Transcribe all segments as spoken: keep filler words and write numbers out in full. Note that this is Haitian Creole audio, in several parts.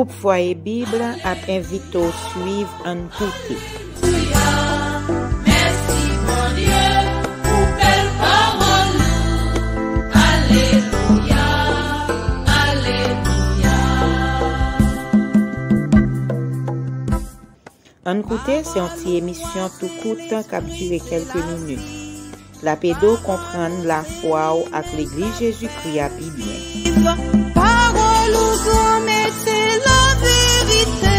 Gwoup Fwaye Bib ap envite w swiv Ann Koute. Mèsi Bondye pou bèl pawòl ou. Alelouya, alelouya. Ann Koute se yon ti emisyon tou kout k ap dire kèlke minit. L ap ede w konprann lafwa w ak Legliz Jezikri a pi byen. Pawòl ou granmèt se laverite.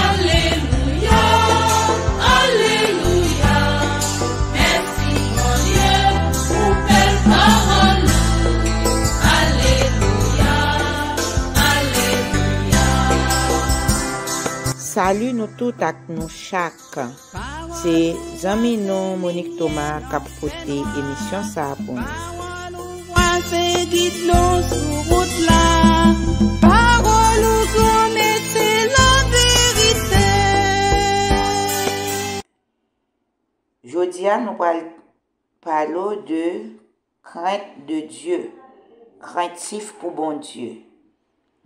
Alelouya, alelouya. Mèsi Bondye pou bèl pawòl ou. Alelouya, alelouya. Sali nou tout ak nou chak. Se zanmi nou Monique Thomas k ap pote emisyon sa a pou nou. Pawòl ou vwa se gid nou sou wout la. Pawòl ou granmèt se laverite. Jodi a nou pral pale w de crainte de Dieu, krentif pou Bondye.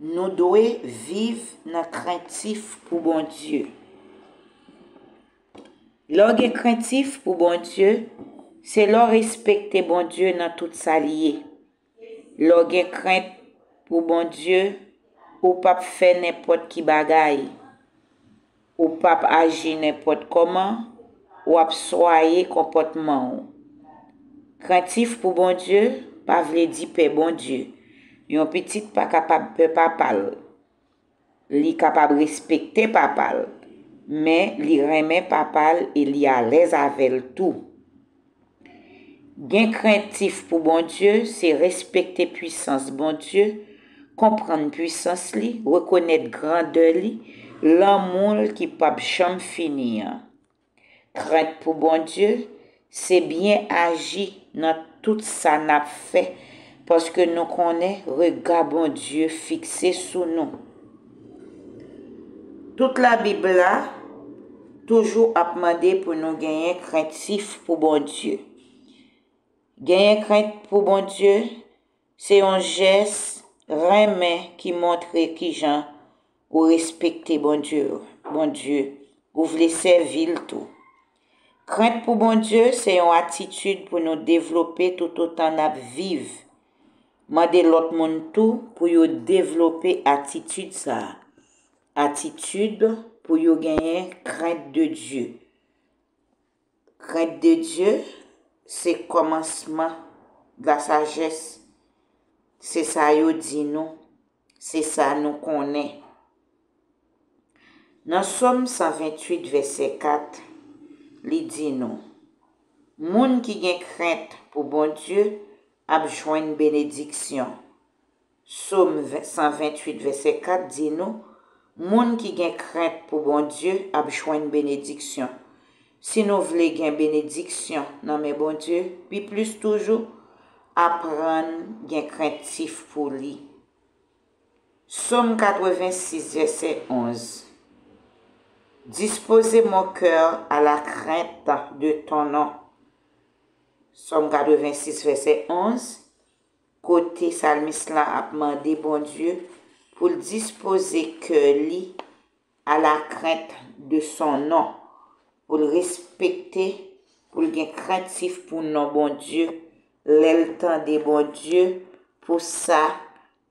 Nou dwe viv nan krentif pou Bondye. Lè w gen krentif pou Bondye, se lè w respekte Bondye nan tout sa l ye. Lè w gen krent pou Bondye, ou p ap fè nenpòt ki bagay. Ou p ap aji nenpòt kòman, w ap swaye konpòtman w. Krentif pou Bondye pa vle di pè Bondye. Yon pitit pa kapab pè papa l. Li kapab respekte papa l, men li renmen papa l e li alèz avè l tou. Gen krentif pou Bondye se respekte pwisans Bondye, konprann pwisans li, rekonèt grandè li, lanmou l ki p ap janm fini an. Krent pou Bondye se byen aji nan tout sa n ap fè, paske nou konnen rega Bondye fikse sou nou. Tout Labib la toujou ap mande pou nou genyen krentif pou Bondye. Genyen krent pou Bondye se yon jès renmen ki montre kijan ou respekte Bondye, Bondye, ou vle sèvi l tou. Krent pou Bondye se yon atitid pou nou devlope toutotan n ap viv. Mande lòt moun tou pou yo devlope atitid sa a. Atitid pou yo genyen krent de Dye. Krent de Dye se kòmansman de la sajès. Se sa yo di nou, se sa nou konnen. Nan Sòm san venntuit, vèsè kat, li di nou, moun ki gen krent pou Bondye ap jwenn benediksyon. Sòm san venntuit, vèsè kat di nou, moun ki gen krent pou Bondye ap jwenn benediksyon. Si nou vle gen benediksyon nan men Bondye, pi plis toujou, aprann gen krentif pou li. Sòm katrevensis, vèsè onz. Disposer mon cœur à la crainte de ton nom. Sòm katrevensis, vèsè onz, kote salmis la ap mande Bondye pou l dispoze kè li à la crainte de son nom, pou l respekte, pou l gen krentif pou non Bondye, lè l tande Bondye, pou sa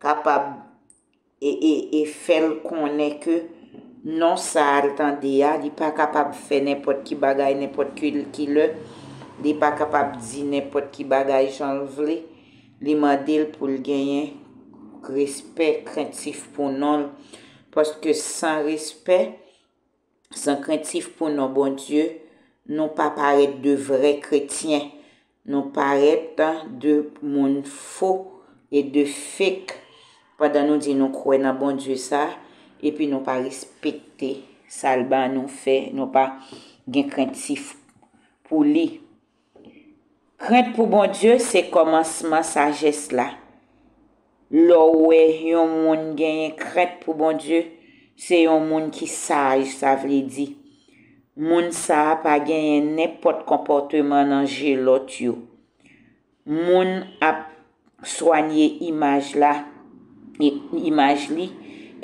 kapab e, e, e fè l konnen ke non sa a l tande a, li pa kapab fè nenpòt ki bagay, nenpòt ki, ki lè, li pa kapab di nenpòt ki bagay jan l vle. Li mande l pou l genyen respè, krentif pou non l. Paske san respè, san krentif pou non Bondye, nou pa parèt de vrè kretyen. Nou parèt de moun fo e de fake pandan nou di nou kwè nan Bondye sa, epi nou pa respekte sa l ba nou fè, nou pa gen krentif pou li. Krent pou Bondye se kòmansman sajès la. Lè w wè yon moun genyen krent pou Bondye, se yon moun ki saj, sa vle di, moun sa a pa genyen nenpòt konpòteman nan je lòt yo. Moun ap swanye imaj la, i-, imaj li,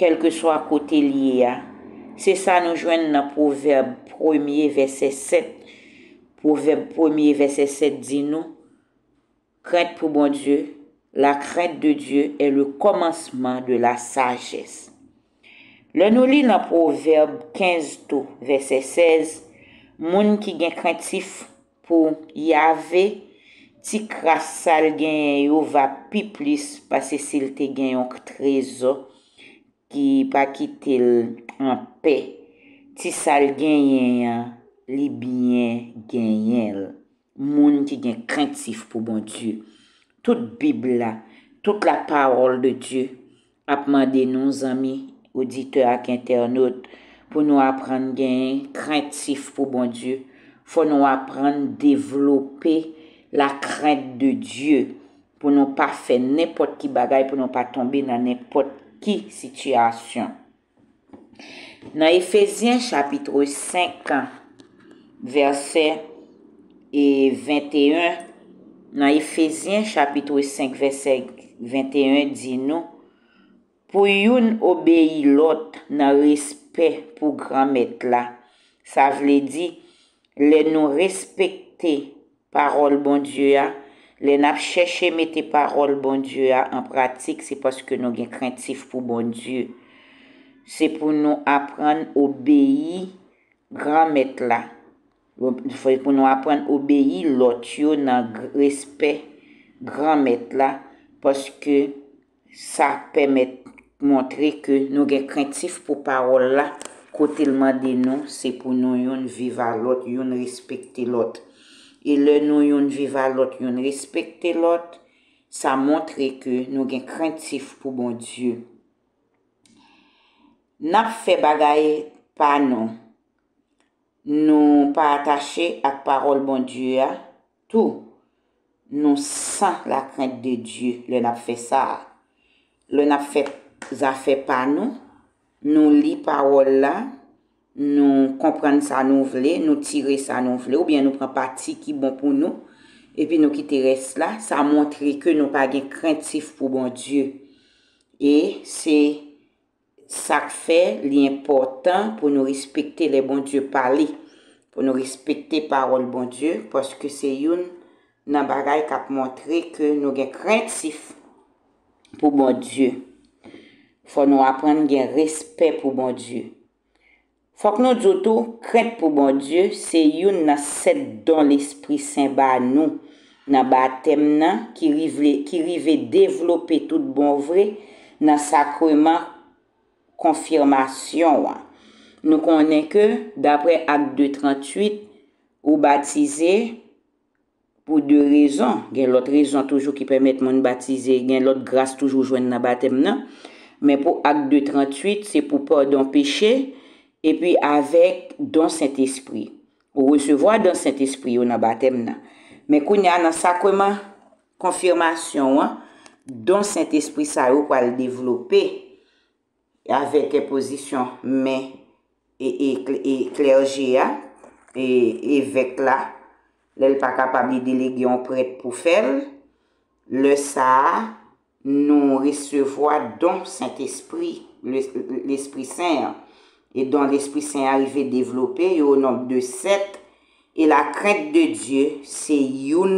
kèlkeswa kote l ye a. Se sa nou jwenn nan Pwovèb premye, vèsè sèt. Pwovèb premye, vèsè sèt di nou, Crainte pour Bondye, la crainte de Dieu est le commencement de la sagesse. Lè nou li nan Pwovèb kenz tou, vèsè sèz, moun ki gen krentif pou Yahvé, ti kras sa l genyen yo va pi plis pase si l te gen yon trezò ki pa kite l anpè. Ti sa l genyen an, li byen genyen l. Moun ki gen krentif pou Bondye. Tout Bib la, toute la parole de Dieu ap mande nou, zanmi oditè ak entènot, pou nou aprann genyen krentif pou Bondye. Fò nou aprann devlope la crainte de Dieu, pou nou pa fè nenpòt ki bagay, pou nou pa tonbe nan nenpòt ki sitiyasyon. Nan Efezyen chapit senk, vèsè, e, venteyen, nan Efezyen chapit senk, vèsè venteyen di nou, pou youn obeyi lòt nan respè pou Granmèt la. Sa vle di, lè nou respekte pawòl Bondye a, lè n ap chèche mete pawòl Bondye a an pratik, se paske nou gen krentif pou Bondye. Se pou nou aprann obeyi Granmèt la. Se pou nou aprann obeyi lòt yo nan gr-, respè Granmèt la, paske sa pèmèt montre ke nou gen krentif pou pawòl la, kote l mande nou, se pou nou youn viv a lòt, youn respekte lòt. E lè nou youn viv a lòt, youn respekte lòt, sa montre ke nou gen krentif pou Bondye. N ap fè bagay pa nou. Nou pa atache ak pawòl Bondye a, tou, nou san la crainte de Dieu lè n ap fè sa a. Lè n ap fè zafè pa nou, nou li pawòl la, nou konprann sa nou vle, nou tire sa nou vle, oubyen nou pran pati ki bon pou nou, epi nou kite rès la, sa montre ke nou pa gen krentif pou Bondye. E se sa k fè li enpòtan pou nou respekte lè Bondye pale, pou nou respekte pawòl Bondye, paske se youn nan bagay k ap montre ke nou gen krentif pou Bondye. Fò nou aprann gen respè pou Bondye. Fòk nou di w tou, krent pou Bondye se youn nan sèt don Lespri Sen ba nou nan batèm nan ki rive, ki rive devlope tout bon vre nan sakreman konfimasyon an. Nou konnen ke, daprè Ak de tranntuit, ou batize pou de rezon. Gen lòt rezon toujou ki pèmèt moun batize, gen lòt gras toujou jwenn nan batèm nan. Men pou Ak de tranntuit, se pou padon peche, epi avèk don Sentespri. Ou resevwa don Sentespri yo nan batèm nan. Men kounye a, nan sakreman konfimasyon an, don Sentespri sa yo pral devlope avèk enpozisyon men e, e, e klèje a, e evèk la, lè l pa kapab, li delege yon prèt pou fè l. Lè sa a, nou resevwa don Sentespri, le-, Lespri Sen an. E don Lespri Sen an rive devlope, yo o nonb de sèt, e la crainte de Dieu se youn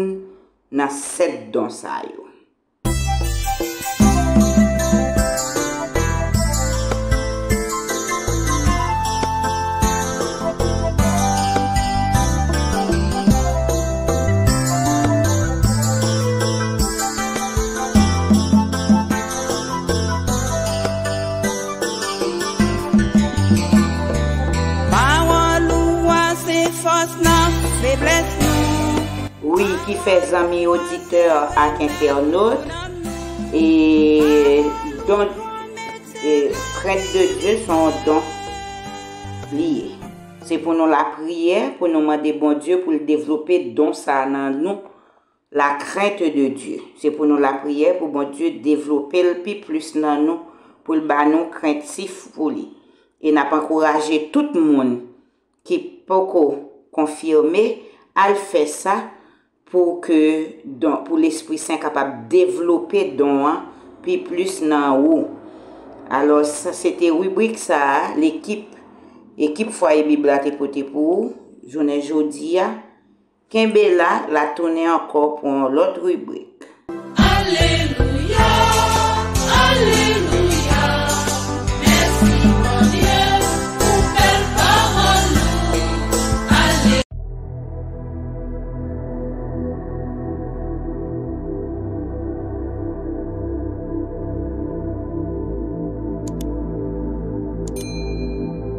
nan sèt don sa yo. Pawòl ou a se fòs nan feblès nou. Wi, ki fè zanmi oditè ak entènot, e don, e krent de Dye se yon don li ye. Se pou nou lapriyè, pou nou mande Bondye pou l devlope don sa a nan nou, la crainte de Dieu. Se pou nou lapriyè pou Bondye devlope l pi plis nan nou, pou l ba nou krentif pou li. E n ap ankouraje tout moun ki poko konfime, al fè sa pou ke don, pou Lespri Sen kapab devlope don an pi plis nan ou. Alò, sa se te ribrik sa a, lekip, ekip Fwaye Bib la te pote pou ou jounen jodi a. Kenbe la, l a tounen ankò pou yon lòt ribrik.